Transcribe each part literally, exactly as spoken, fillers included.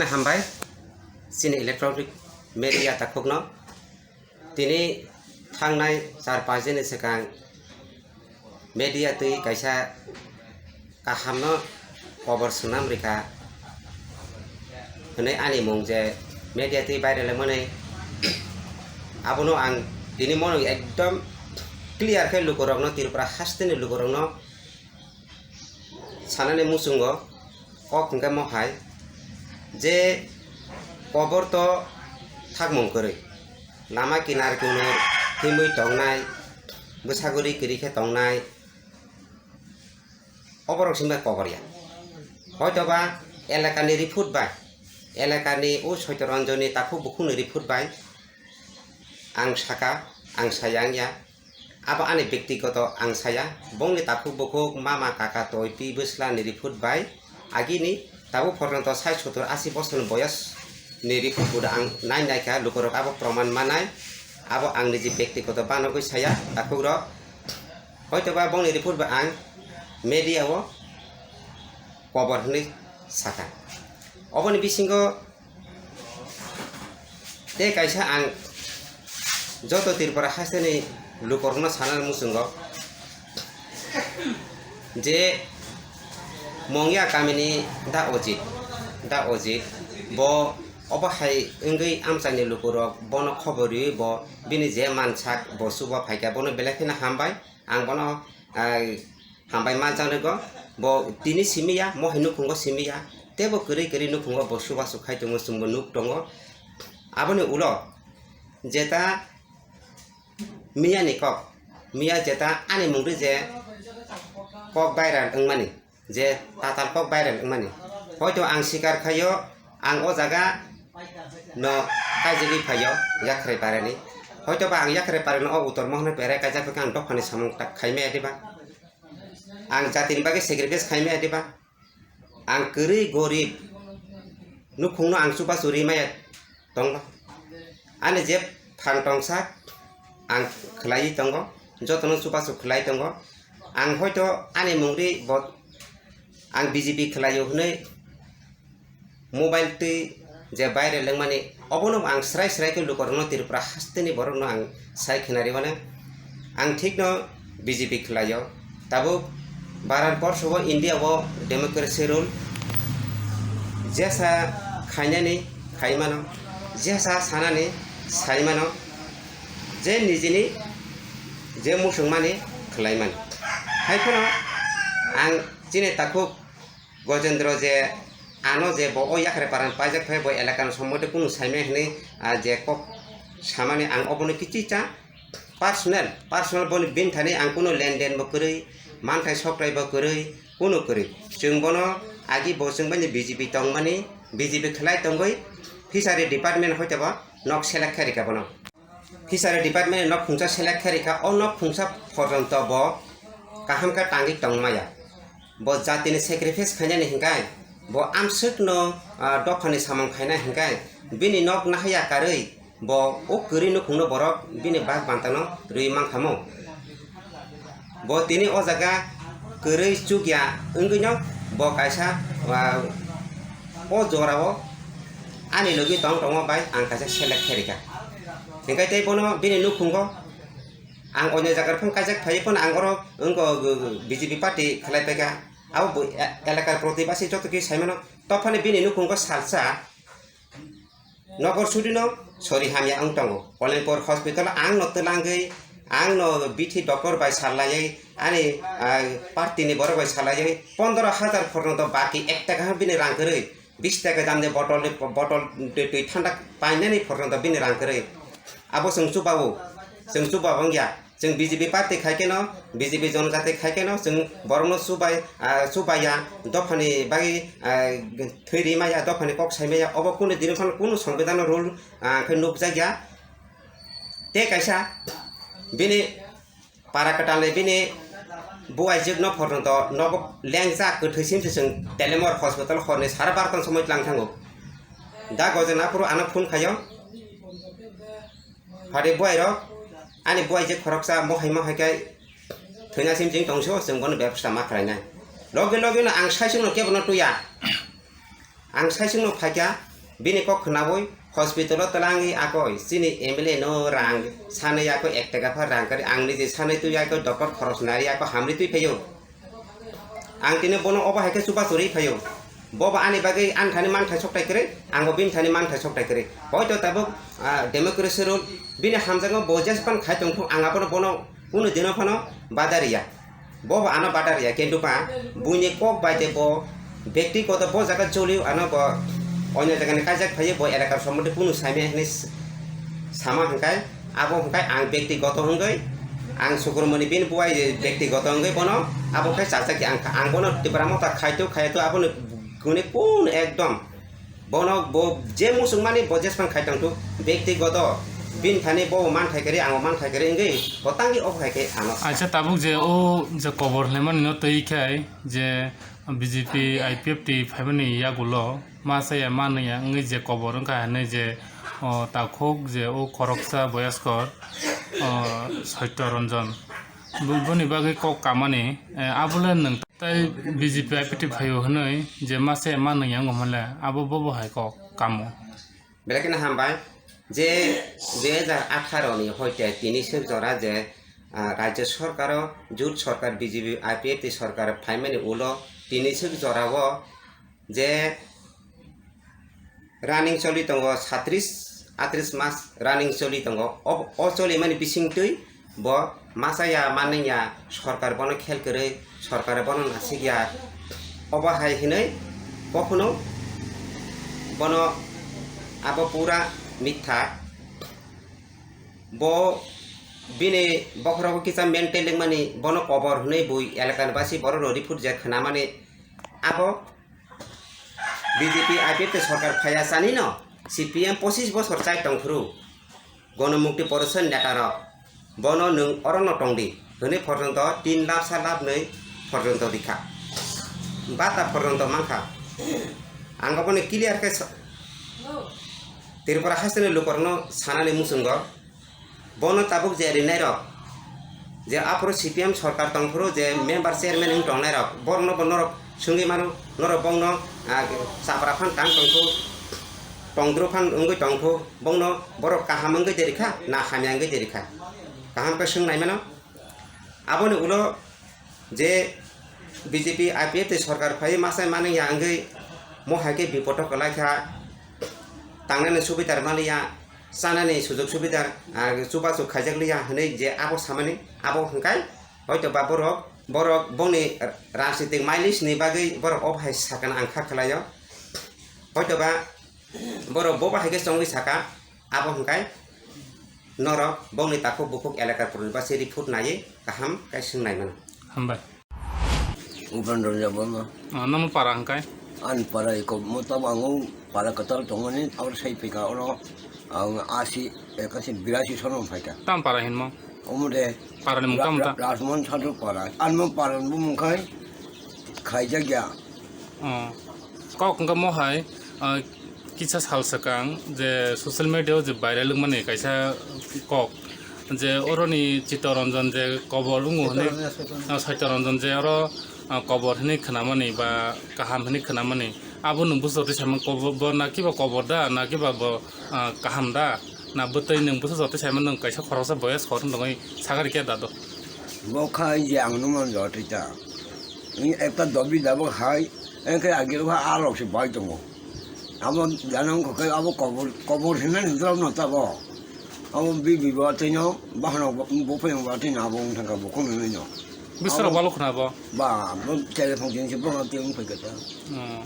Hambai chini electronic media takhukno. Tini thangnai char panch din ni swkang media twi kaisa kahamno kobor swnam rikha hwnwi ani mung je media twi viral wngmani, abono ang tini mono ekdom clear khe lukurokno, Tripura hasteni lukurokno sanani muchungo kok hwnkhe mohai je kobor to thakmung kwrwi, lama kinar kunur himwi tongnai, bwsaguri kwrwi khe tongnai, oborok simi bai kobor ya. Hoitoba elakani report bai, elakani o Soito Ranjoni takhuk bukhukni report bai ang saka, ang saya wngya. Abo ani bektigoto ang saya, bongni takhuk bukhuk, mama, kaka, toi, twi, bwsla ni report bai agini tabuk porjonto sait sottor asi bosor ni boyos ni report bo ang nai naikha, lukurok abo proman manai, abo ang niji bektigoto banogwi saya, takhukrok. Hoitoba bongni report bai ang media o kobor hwnwi sakha. Oboni bisingo tei kaisa ang joto Tripura hasteni lukurokno sana muchungo je Mongya kamini da Ojit, da Ojit bo obo hai wngwi amchaini lukurok bono khobor riwi bo bini je mansak bo chuba phaikha, bono belai kheno hambai. Ang bono, ah, hambai manjaknai go, bo tini simi ya, mohai nukhungo simi ya, tei bo kwrwi kwrwi nukhungo bo chubachu khai tongo, chwngbo nuk tongo. Aboni ulo jeta miya ni kok, miya jeta ani mungri je kok viral wngmani, je tatal kok viral wngmani, hoito ang sikar khaio, ang o jaga no kaijagwi phaio Yakhrai Parani. Hoito ba ang Yakhrai Parani o Uttor Mohon Pere kaijak khe ang dophani samung tak khai maya diba? Ang jatini bagwi sacrifice khai maya diba? Ang kwrwi gorib nukhungno ang chubachu ri maya tongba? Ani je phan tongsa ang khlaiwi tongo, jotono chubachu khlai tongo. Ang hoito ani mungri bo ang B J P khlaio hwnwi mobile twi je viral wngmani, obono ang srai srai khe lukurokno, Tripura hasteni borokno ang sai khnari mano. Ang thikno B J P khlaio. Tabuk Bharat borsho o, India o democracy rule, jesa khainani khai mano, jesa sanani sai mano, je nijini je muchungmani khlai mano. Hai phano ang chini takhuk Gojendro je ano je bo o Yakhrai Parani paijak phai, bo elakano sombonde kunu saimai hwnwi, ah, je kok samani ang obono kichicha personal, personal boni bini thani ang kunu lenden bo kwrwi, manthai sokrai bo kwrwi, kunu kwrwi. Chwng bono agi bo chwng bai B J P tongmani, B J P khlai tongwi fishery department hoite bo nok select khe rikha bono. Fishery department ni nok phungsa select khe rikha, o nok phungsa porjonto bo kaham khe tangwi tong maya. Bo jatini sacrifice khainani hinkhai, bo amswkno, ah, dophani samung khaina hinkhai, bini nok nahaya karwi bo o kwrwi nukhungno borok bini bag bantano rwi mankha mo. Bo tini o jaga kwrwi chukya wngwino bo kaisa, ah, o jorao ani logi tong tongo bai ang kaisa select khe rikha. Hinkhe tei bono bini nukhungo ang onyo jaga phano kaijak phaiwi phano ang oro wngkha B J P party khlai paikha. Abo bo e-, elakar protibasi joto khe saimano. Tophani bini nukhungo salsa Nogor sudino sori hamya wng tongo. Kolengpur hospital ang no twlangwi, ang no bithi doctor bai sallaiwi, ani, ah, party ni borok bai sallaiwi pondro hajar porjonto baki ek taka bini rang kwrwi, bis taka damni botol ni, botol twi, twi thanda painani porjonto bini rang kwrwi. Abo chwng chubawo, chwng chuba wngya. Chwng B J P party khai kheno, B J P jonojati khai kheno, chwng borokno chubai, ah, chubaiya, dophani bagwi, ah, thwi rimaya, dophani kok saimaya, obo kunu dino phano kunu songbidano rule, ah, khe nukjakya. Tei kaisa bini para kwtalni bini buaijwkno porjonto nogo lengjak kwthwi simse chwng Telemor hospital horni sara bartan somoi tlang thango. Da Gojen aphuru ano phone khaio. Phadi buai rok, ani buai je khoroksa mohai mohai khe thwina sim jing tongso, chwng bono bebsa ma khlainai. Logi logi no ang saisung no kebo no tuya. Ang saisung no phaikha, Bini kok khnaui hospital o twlangwi akoi chini M L A no rang sanwi akoi ek taka pha rang kari ang niji sanwi twi akoi doctor khoros nari akoi hamri twi phaio. Ang tini bono obo hai khe chubachu rwi phaio. Bo bo ani bagwi ani thani manthai sokthai kwrwi, ang bo bini thani manthai sokthai kwrwi. Hoito tabuk, ah, democracy rule bini hamjakma bo jespan khai tongthung ang abono bono kunu dino phano bada riya. Bo bo ano bada riya, kintu ba buini kok bai de bo bektigoto bo jaga jolio ano bo onyo jagani kaijak phaiwi bo elakar sombonde kunu saimaya hinwi s-, sama hwnkhe abo hwnkhe ang bektigoto hwngwi ang Sukromoni bini buai je bektigoto hwngwi bono abo khe chajak ya ang kha, ang bono Tipra Motha khaito khaito abono gune kun ekdom. Bono bo je muchungmani bo jespan khai tongthok, bektigoto bini thani bo manthai kwrwi, ang manthai kwrwi wngwi bo tangwi obo hai khe ano sa. Acha tabuk je o je kobor hwlaimani no twi khai je B J P I P F T phaimani yagulo ma saya ma nungya wngwi je kobor wngkha hinwi je, o, takhuk je o khoroksa boyaskor, o, Satya Ranjan. Bo-, boni bagwi kok kamani, eh, abole nwng tai B J P I P T phaio hwnwi je mase ma nwng yango hwnle abo bobo hai kok kamo. Belai kheno hambai je dui hajar atharo ni hoite tini swk jora je, ah, rajya sorkaro jut sorkar B J P I P F T sorkar phaimani ulo tini swk jorao je running choli tongo, satris atris mas running choli tongo. O, o cholimani bisingtwi bo masa ya manwi ya, sorkar bono khel kwrwi, sorkar bono nasik ya. Obo hai hinwi kokhno bono abo pura mitha. Bo bini bokhorogo kisa mental wngmani, bono kobor hwnwi bui elakani basi borok rw report je khwnamani abo B J P I P F T sorkar phaiya chanino C P M pochis bosor chai tongphuru Gonomukti Porishad netarok bono nwng orono tongdi hwnwi porjonto tin lab sa lab nwi porjonto rikha. Bata porjonto mankha. Ang boni clear khe sa-, Tripura hasteni lukurokno sanani muchungo. Bono tabuk je rinairok, je aphuru C P M sorkar tongphuru je member chairman wng tongnairok, borokno bo norok swngwi mano, norok bongno, ah, chapra phan tang tongkhu, tongdru phan wngwi tongkhu, bongno borok kaham wngwi de rikha na hamya wngwi de rikha? Kaham khe swng nai mano. Aboni ulo je B J P I P F T sorkar phai masai manwi ya wngwi mo hai khe bipodo kwlai kha, tangnani subidar manliya, chanani sujog subidar, ah, chubachu khaijak liya hwnwi je abo samani, abo hwnkhe hoito ba borok, borok bongni rajnitik mileage ni bagwi borok o hai sakha ang kha khwlaio. Hoito ba borok bo bahai khe chongwi sakha, abo hwnkhe norok bongni takhuk bukhuk elakar purni basi report naiwi kaham khe swng nai mano. Hambai. Upendra Debbarma. Ah, nomo para hwnkhe? Ani para eko, mo tamo ang o para kwtal tongmani, abo sai phika oro, ang asi, ekasi birasi sono phaika. Tam para hinmo? Omo de. Para ni mung Ra-, tamo ta? Ra-, Rajmon Chhato para. Ani mo para ni bumung khai, khaijak ya. Oh. Kok wngkha mo hai, ah, kisa sal swkang je social media o je viral wngmani kaisa kok, je oroni Chittaranjan je kobor wngo hwnwi, Chittaranjan, Chittaranjan. Ah, Chittaranjan je oro, ah, kobor hwnwi khwnamani ba kaham hwnwi khwnamani, abo nwng buso twi saimang kobor bo na kiba kobor da na kiba bo, ah, kaham da na bwtwi nwng buso jotwi saimang nwng kaisa khoroksa boyas khoroksa tongwi sakha rikya da do. Bo khai je ang nukmano jotwi ta. Ekta dobi dabok hai, engkhe agiro kha a rok se bai tongo. Abo jana wngkha khe abo kobor, kobor hinani drop no tabo. Abo bibi bo atwino, bahano bo, bo phai bo atwino abo wng thangkha bo khum hinwi no. Biswrok abo balo khna bo? Ba, bo telephone jeng se bo atwi wng phai kha ta. Hmm.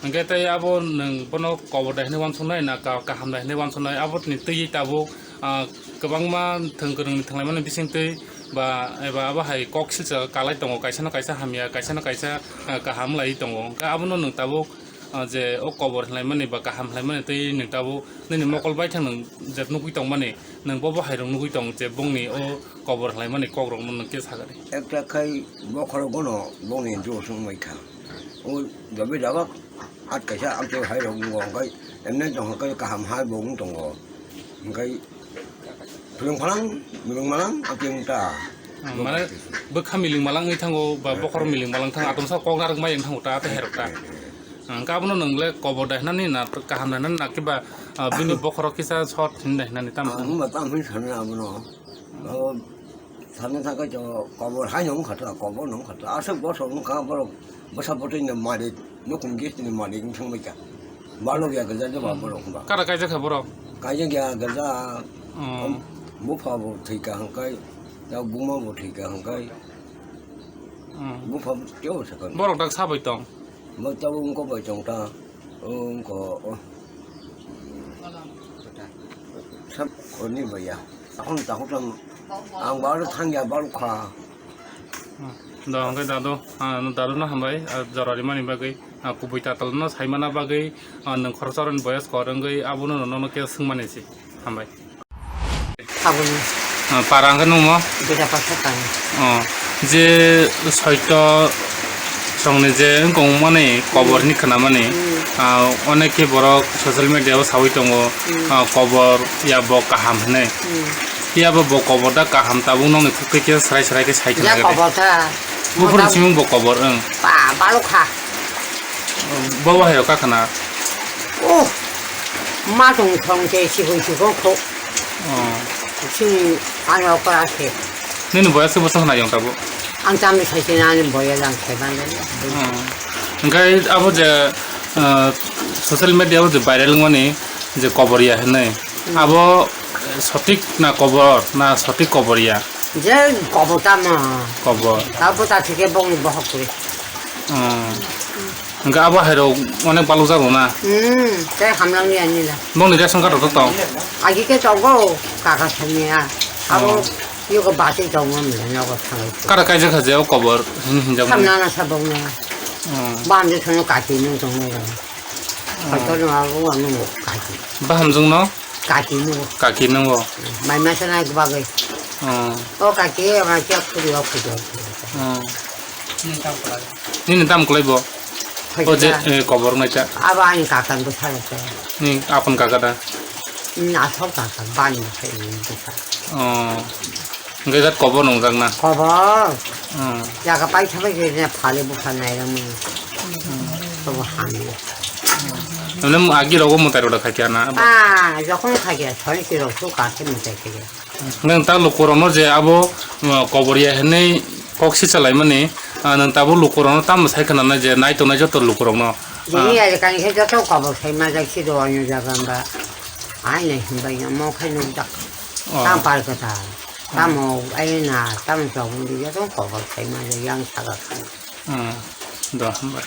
Hwnkhe tei abo nwng bono kobor da hinwi uansuknai na ka-, kaham da hinwi uansuknai? Aboni twiwi tabuk, ah, kwbangma thwng kwrwngni thwnglaimani bisingtwi ba eba abo hai kok silsa kalai tongo, kaisano kaisa hamya, kaisano kaisa, ah, kaham lai tongo. Hwnkhe abono nwng tabuk, ah, je o kobor hinlaimani ba kaham hinlaimani tei nwng tabuk nini mokol baithang nwng je nugwi tongmani, nwng bo bo hairok nugwi tong je bongni o kobor hinlaimani kokrokno nwng khe sakha di. Ekta khai bokhorok bono bongni dos wngbai kha. O dobe dabak at kaisa amtwi hai rok wng kha, emne tong kha kaham hai bo wng tongo, hwnkhe phlwng phalang milwng malang amtwi wng ta. Hmm, mane bwkha miling malang wngwi thango ba bokhorok miling malang thango, atomsa kok narwk mai wng thango ta tei hai rok ta. Ang ka abono nwngle kobor daihnani na kaham daihnani na kiba, ah, bini bokhorok kisa short hin daihnani tamo? Ang ba tamo hin sana abono. Abo sana thangkai to kobor hai nong khata, kobor nong khata. Aswk bosor wng kha borok bwsa bwtwi ni malik, nukhung gis ni malik wng thang bai kha. Balok ya gaja jaba borok ba. Kara kaijak kha borok? Kaijak ya gaja. Hmm. Bupha bo thwi kha hangkai, ya buma bo thwi kha hangkai. Hmm. Bupha bo teo sakha. Borok dak sabai tong? Bo tabuk wngkha bai tong ta, wngkha, o. Sab khorni baiya. Takhon, takhon tang, ang baro thangya baro kha. Hmm. Do, hwnkhe dadu, ah, dadu no hambai, ah, jora rimani bagwi, ah, kubui tatal no saimana bagwi, ah, nwng khoroksa rokni boyos kor wngwi abono nono khe swngmani si. Hambai. Saboni. Ah, para hwnkhe nungmo? Bida pasa tani. Oh, je soito songni je wngkong mani kobor ni khwnamani, hmm, ah, onek khe borok social media o sawi tongo, hmm, ah, kobor ya bo kaham hinwi. Hmm. Ya bo, bo kobor da kaham tabuk nokni khuk khe srai srai khe sai khna ya gede. Kobor ta. Buphuru simung bo kobor wng. Ba, balok kha. Bo bahai rok kakhna. Oh, ma tong thong te sikon sikon kho. Oh. Sing ano kora se. Nini boyas khe bwswk hwnna yong tabuk? Ang tamni sai se nani boya jang sai ban. Oh. Hwnkhe abo je, ah, social media o je viral wngmani je kobor ya hinwi. Hmm. Abo sotik na kobor na sotik kobor ya? Je kobor tamo. Kobor. Abo ta thike bongni bohok kuri. Oh. Hwnkhe abo hai rok onek balok jago na? Hmm, tei hamlang ya nila. Bongni ration card rok to tong? Agi ke tongo, kaka samiya. Abo, oh, yugo bati tongo mle nogo thangai. Kara kaijak kha je o kobor hin hinjak mani? Samna na sabong na. Oh. Bam je thono kaki nung tongo. Oh. Hoito no abo anu kaki. Bahamjwng no? Kaki nungo. Kaki nungo. Mai masa na bagwi. Oh. O kaki, ma kya khuri, o khuri, o khuri. Oh. Nini tam kwlai bo? Khaisa. O je, eh, kobor nai ta. Abo ani kaka bo thang ta. Ni apon kaka da? Ni asol kaka, bani khai ni ta. Oh. Hwnkhe jat kobor nungjak na? Kobor. Hmm. Jaga paisa bai khe phale bupha nairang mani. Hmm. Tobo hamya. Emne agi rogo mwtai roda khaikha na? Ah, jokhon khaikha, sori ki rok su kase mwtai khaikha. Nwng ta lukurokno je abo, uh, kobor ya hinwi kok sichalaimani, ah, nwng tabuk lukurokno tamo sai khwnanai je nai tongnai joto lukurokno? Jini ah, ya kani khe joto kobor sai majak si do ani jaga ba. Ai nai himbai no mo khai nukjak. Oh. Tam par kata. Tamo ayena, tamo chobung di, joto kobor khaima je yang saga khaima. Hmm, do, hambai.